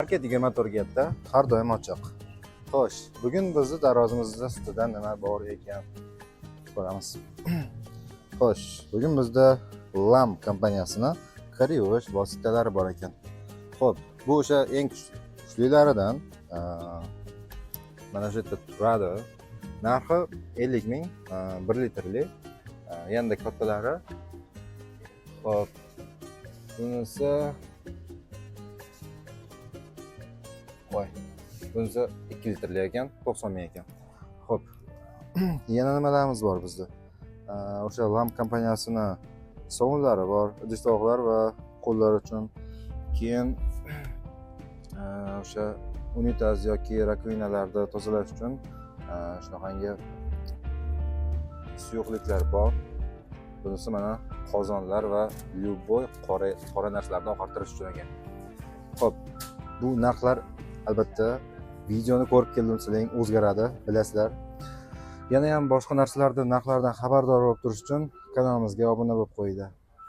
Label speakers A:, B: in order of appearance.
A: Market 24 ga har doim ochiq. Xo'sh, bugun bizni darvozamizda sutidan nima bor ekan, ko'ramiz. Xo'sh, bugun bizda Lam kompaniyasini kir yuvish vositalari bor ekan. Xo'p, bu o'sha eng kuchlilaridan, mana shu yerda turadi. Narxi 50 ming, 1 litrli. Yanada kattalari. Xo'p, bunisi, voy, bunisi 2 litrli ekan, 90 ming ekan. Xo'p, yana nimalarimiz bor bizda? O'sha Lam kompaniyasini sovunlari bor, idish tovoqlar va qo'llar uchun. Keyin o'sha unitaz yoki rakovinalarni tozalash uchun shunaqangi suyuqliklar bor. Bunisi mana qozonlar va любой qora qora narsalarni oqartirish uchun ekan. Xo'p, bu narxlar albatta videoni ko'rib keldim, sizlar o'zgaradi, bilasizlar. Yana ham boshqa narsalarni narxlaridan xabardor bo'lib turish uchun kanalimizga obuna bo'lib qo'yinglar.